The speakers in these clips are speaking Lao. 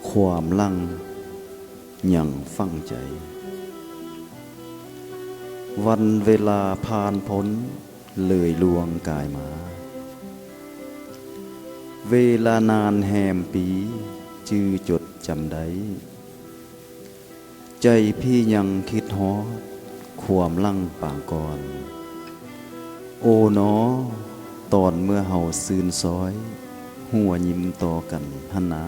ຄວາມຫຼັງຍັງຝັງໃຈ ວັນເວລາຜ່ານພົ້ນເລີຍລ່ວງກາຍມາ ເວລານານແຮມປີຈື່ຈົດຈຳໄດ້ ໃຈພີ່ຍັງຄິດຮອດຄວາມຫຼັງປາງກ່ອນ ໂອໜໍ ຕອນເມື່ອເຮົາຊື່ນຊ້ອຍຫົວຍິ້ມຕໍ່ກັນຫັ້ນນາ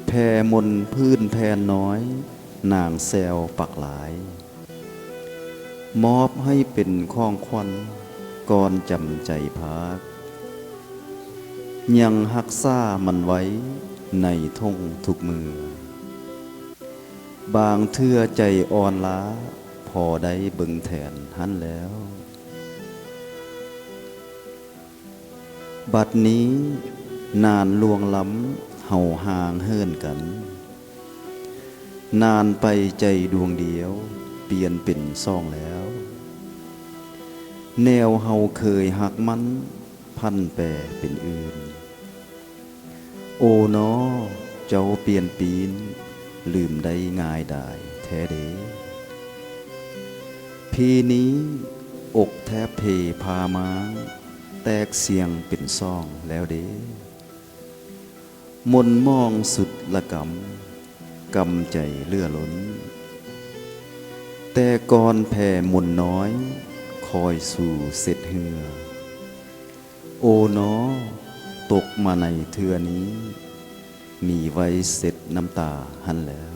ແພມົນຜືນແຜ່ນນ້ອຍນາງແຊວປັກລາຍ ມອບໃຫ້ເປັນຂອງຂວັນກ່ອນຈຳໃຈພາກ ຍັງຮັກສາມັນໄວ້ໃນຖົງທຸກມື້ ບາງເທື່ອໃຈອ່ອນລ້າພໍໄດ້ເບິ່ງແທນຫັ້ນແລ້ວ ບັດນີ້ນານລ່ວງລ້ຳເຮົາຫ່າງເຫີນກັນ ນານໄປໃຈດວງດຽວປ່ຽນເປັນສອງແລ້ວ ແນວເຮົາເຄີຍຮັກໝັ້ນຜັນແປເປັນອື່ນ ໂອໜໍ ເຈົ້າປ່ຽນປີ້ນລືມໄດ້ງ່າຍດາຍແທ້ເດ ພີນີ້ອົກແທບເພພາມ້າງ ແຕກສ່ຽງເປັນສອງແລ້ວເດ ໝົນໝອງສຸດລະກຳ ກຳໃຈເຫຼືອລົ້ນ ແຕ່ກ່ອນແພມົນນ້ອຍຄອຍສູ່ເຊັດເຫື່ອ ໂອໜໍ ຕົກມາໃນເທື່ອນີ້ ມີໄວ້ເຊັດນ້ຳຕາຫັ້ນແລ້ວ